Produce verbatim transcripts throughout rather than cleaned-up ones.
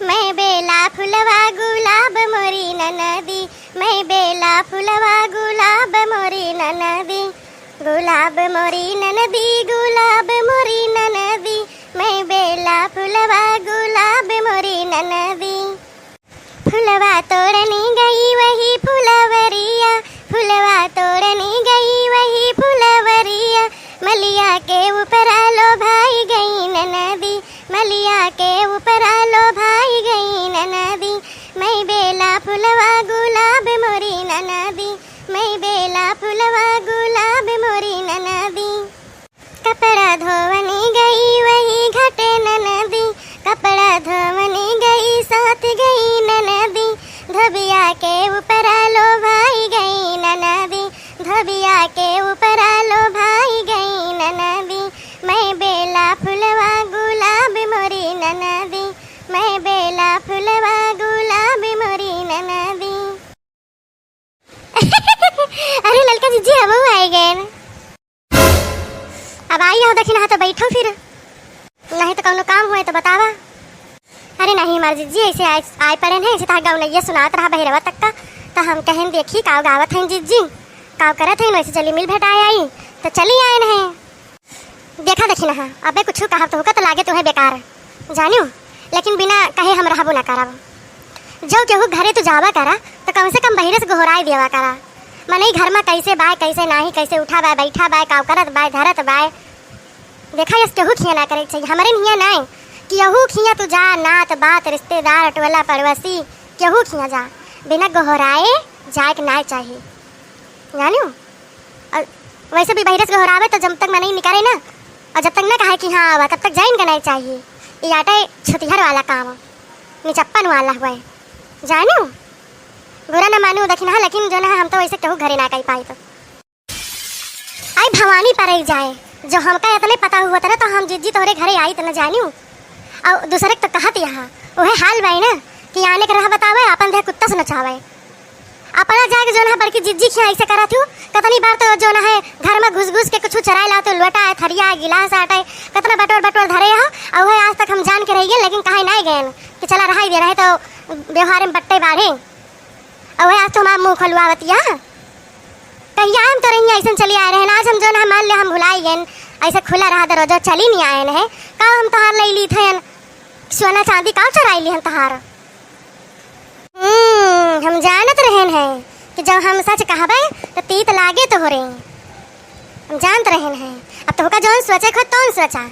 मैं बेला फुलवा गुलाब मोरी ननदी, मैं बेला फुलवा गुलाब मोरी ननदी, गुलाब मोरी ननदी, गुलाब मोरी ननदी, मैं बेला फुलवा गुलाब मोरी ननदी। फुलवा तोड़ने गई वही फुलवरिया, फुलवा तोड़ने गई वही फुलवरिया, मलिया के ऊपरा लोभाई गई ननदी, मलिया के ऊपरा लोभाई गई ननदी, मैं बेला फुलवा गुलाब मोरी ननदी, मैं बेला फुलवा गुलाब मोरी ननदी। कपड़ा धोवने गई वही घाटे ननदी, कपड़ा धोवने गई साथ गई ननदी, धोबिया के ऊपरा लोभाई गई ननदी, धोबिया के ऊपरा लोभाई गई ननदी, मैं बेला फुलवा गुलाब मोरी ननदी, मैं बेला फुलवा गुलाब मोरी ननदी। अरे ललका जिज्जी, हमहू आइ गएन। अब आई हो, देखी ना तो बैठो फिर, नहीं तो कौनो काम हुए तो बतावा। अरे नहीं हमार जिज्जी, ऐसे आए, आए पड़ेन है, ऐसे तहार गवनैया सुनात रहा बहिरवा तक का, तो हम कहेन देखी काव गावत हैं जिज्जी, काव करत हैं, वैसे चली मिल भेटाए आई, तो चली आएन है। देखा देखी ना, अबे कुछ कहब तो होगा तो लागे तुम्हें बेकार, जानियो, लेकिन बिना कहे हम रहबो ना करब। जो केहू घरे तू जावा करा, तो कम से कम बहिरे से गोहराई देवा करा। मनई घर में कैसे बाय, कैसे नाही, कैसे उठा बाय, बैठा बाय, काव करत बाय, धरत बाय। देखा, यस केहू खिया ना करे के चाहिए, हमरे निया नाय, केहू खिया तू जा, नात बात, रिश्तेदार, टोला पड़ोसी, केहू खिया जा, बिना गोहराए जाए के नाय चाहिए, जानियो। और वैसे भी बहिरे से गोहरावे तो जब तक मनई निकरे ना, और जब तक ना कहे कि हाँ आवा, तब तक जाइन के नाय चाहिए। ये आटे छुतिहर वाला काम, निचप्पन वाला हुआ है, जानियो। बुरा ना मानू देखी ना, लेकिन जो ना हम तो वैसे केहू घरे ना कही पाई तो। आई भवानी परई जाए, जो हमका इतने पता हुआ था ना, तो हम जिज्जी तोहरे घरे आई त न जानियो। और दूसरे के तो कहत यहाँ, वह हाल बाई ना, कि आने के रह बतावे, आपन देह कुत्ता से नचावे। अपना जाके जो ना बड़की जिज्जी खिया ऐसे करत हूँ, कतनी बार तो जो ना है घर में घुस घुस के कुछ चराए लाते, लोटा है, थरिया है, गिलास आटा है, कतना बटोर बटोर धरे हो, और वह आज तक हम जान के रह गए, लेकिन कहे नहीं गए कि चला रहाई दे रहे तो व्यवहार में बट्टे बाढ़े। अउहे आज तो हमार मुँह खोलवावत या। कहिया हम तो रही ऐसन चली आए रहन, आज हम जौन है मान ले हम भुलाई गएन, ऐसे खुला रहा दरवाजा चली नहीं आएन है। का हम तोहार लई ली थेन? सोना चांदी का चुराई ली हम तोहार? हम्म, हम जानत रहन है कि जब हम सच कहबे तो तीत लागे तोहरे। हम जानत रहन है, अब तोहका जौन सोचे को तौन सोचा।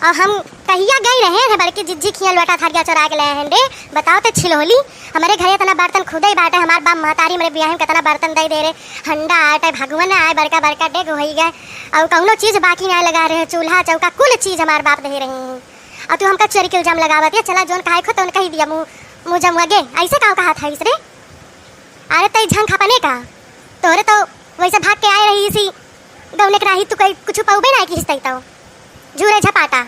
और हम कहिया गई रहे हैं बड़की जिज्जी खिया लोटा थरिया चोरा के लाए हैं रे, बताओ तो छिलहोली। हमारे घरे इतना बर्तन खुदे ही बाटे, हमार बाप महतारी हमारे बियाह में कितना बर्तन दे दे रहे, हंडा आटे, भगवन आए, बड़का बड़का डेग होई गए, और कौनो चीज बाकी ना लगा रहे, चूल्हा चौका कुल चीज हमार बाप दे रहे हैं। और तू हमका चोरी के इल्जाम लगावत है, चला जौन कहे खो तौन कही दिया, मुँह मुँह जमुआ गे, ऐसे का कहा था इस रे? अरे तई झंख अपने का, तोरे तो वैसे भाग के आए रही इसी गौने के राही, तू कहीं कुछ पौबे ना की हिस्ता तो झूरे झपाटा।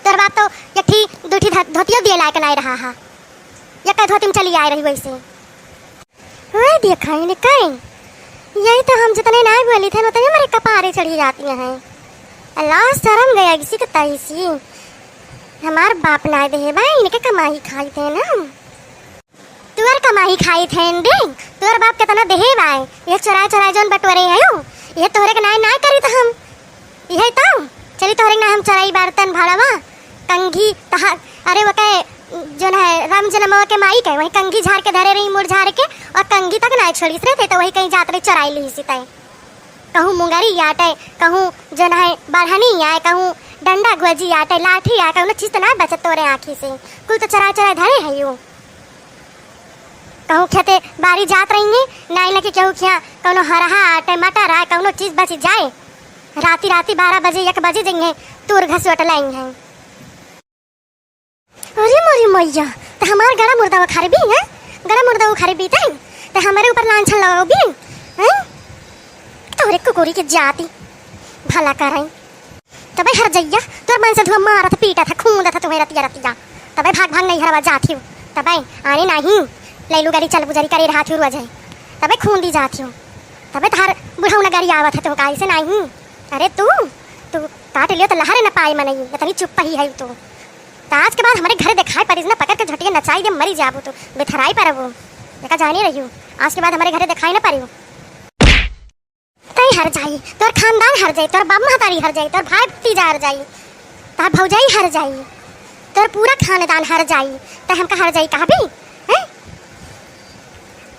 तोर बाप तो एक ठी दू ठी ध-, धोतियो दिए लायक नहीं रहा हा, एक धोती में चली आए रही वैसे। ओए देखा इन्हें कहीं, यही तो हम जितने नहीं बोली थे उतने हमारे कपारे चढ़ी जाती हैं। अल्लाह शर्म गया किसी के तैसी, हमार बाप ना दे भाई, इनके कमाई खाई थे ना। तुअर कमाई खाई थे रे, तुअर बाप कितना देहे बाय, ये चोराए चोराए जौन बटोरे है यू, ये तोहरे के नाय नाय करी तो हम, ये तो चली तोहरे के नाय हम चोराई बर्तन भड़वा, कंघी तहा, अरे वो कहे जौन है राम जनमवा के माई के वही कंघी झाड़ के धरे रही, मुड़ झाड़ के, और कंघी तक नाय छोड़ीस रे थे, तो वही कहीं जात रही चोराई ली सी तय। कहूँ मुंगरी आटे, कहूँ जौन है बढ़नी आए, कहूँ डंडा गोजी आटे, लाठी आए, कौनो चीज तो ना बचत तोरे आँखी से, कुल तो चोराए चोराए धरे है यू। कहूँ खेते बारी जात रही है, नाई न कि केहू खिया कौनो हरहा आटे, मटर आए, कौनो चीज बच जाए, राती राती बारह बजे, एक बजे जइहे, तूर घसोट लाई है। अरे मोरी मैया, त हमार गड़ा मुर्दा उखारबी, हैं? गड़ा मुर्दा उखारबी तैं? त हमरे ऊपर लांछन लगाओगी, हैं? तोरे कुकुरी के जाति, भला करई। तबे हर जइया, तोर मन से धुआं मारत, पीटत है, खूंदत है तुम्हें रतिया रतिया। तबे भाग भाग नहीं हरवा जात हियो। तबे आने नाही, लैलू गरी चल गुजरी करे रहा थियो रोज है। तबे खूंदी जात हियो। तबे तहार बुढ़ऊ न गरी आवत है तुमका, ऐसे नाही। अरे तू, तू काट लियो तो लहर न पाए मनई, इतनी चुप ही है तू। त आज के बाद हमरे घरे देखाए परिस ना, पकड़ के झोटी नचाई दे, मरी जाबू तू, बेथराई परबू। एका जानी रहियो, आज के बाद हमरे घरे देखाई न परियो। तई हर जाई, तोर खानदान हर जाई, तोर बाप महतारी हर जाई, तोर भाई भतीजा हर जाई, तोर भौजाई हर जाई, तोर पूरा खानदान हर जाई, तई हमका हर जाई कहबी? हैं?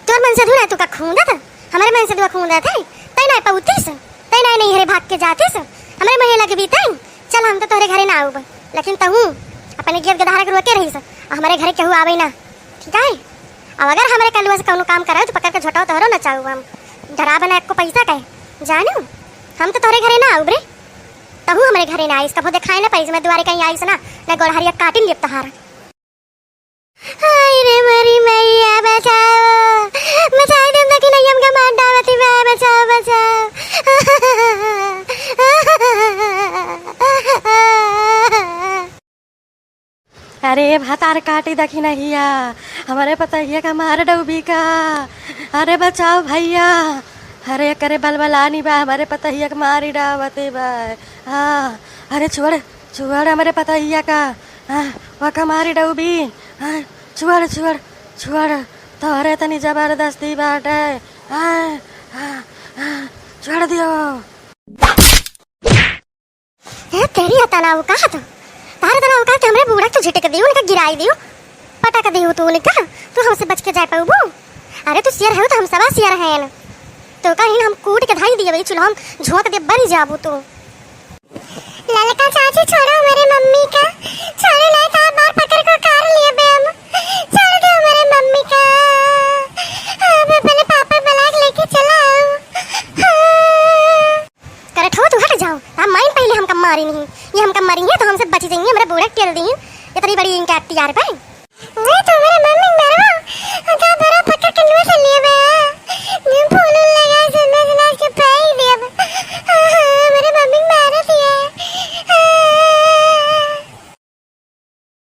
तोर मन से धुन है, तू का खूंदत? हमरे मन से दुआ खूंदत है? तई नाय पउतीस, तई नाय नैहरे भाग के जातीस, हमरे मुँहे लगबी तई। चल, हम तो तोहरे घरे ना आउब, लेकिन तहूँ अपने गेद गदहार के रोके रहीस, आ हमरे घरे केहू आवे ना, ठीक है? अब अगर हमरे कलुआ से कउनो काम कराए तो पकड़ के झोटाओ तोहरो नचाउब हम, डराब ना एको पैसा के, जानू? हम तो तोहरे घरे ना आउब रे, तहूँ हमरे घरे ना आइस, कभो देखाए ना पइस, मैं दुआरे कहीं आइस ना, ना गोड़हरिया काटिन लेब तोहार। हाय रे मोरी मैया, बचाओ, बचाई दे, देखी नहीं हमका मार डावती बा, बचाओ, बचाओ। अरे भतार काटी देखी नहिया, हमरे पतहिया का मार डूबी का। अरे बचाओ भैया, अरे करे बलबलानी बा, हमरे पतहिया का मारी डावती बा। हाँ, अरे छोड़, छोड़ हमरे पतहिया का। हाँ, वका मारी डूबी। हाँ, छोड़, छोड़, छोड़, तोहरे तनी जबरदस्ती बाटे। हाँ, हाँ, हाँ, छोड़ दियो। ए, तेरी अतना औकात, तारे तना औकात कि हमरे बूढ़ा के झिटक दियो, उनका गिराई दियो, पटक दियो तू उनका, तू हमसे बच के जाए पाउबू? अरे तू शेर है तो हम सवा शेर हैं, तो कहीं हम कूट के धाई दिए भाई चूल्हा में झोंक दे, बन जाबू तू। ललका चाची, छोड़ो मेरे मम्मी का, छोड़ो, नहीं तो आप बार पकड़ को कार लिए बे हम, छोड़ दो मेरे मम्मी का, आप अपने पापा बुला के लेके चला आओ। हाँ। करत हो तू हट जाओ, आप माइन पहले हमका मारी नहीं, ये हमका मारी है तो हमसे बची जाइए, मेरे बूढ़े टेल दी, इतनी बड़ी इनके अख्तियार पे। नहीं तो मेरे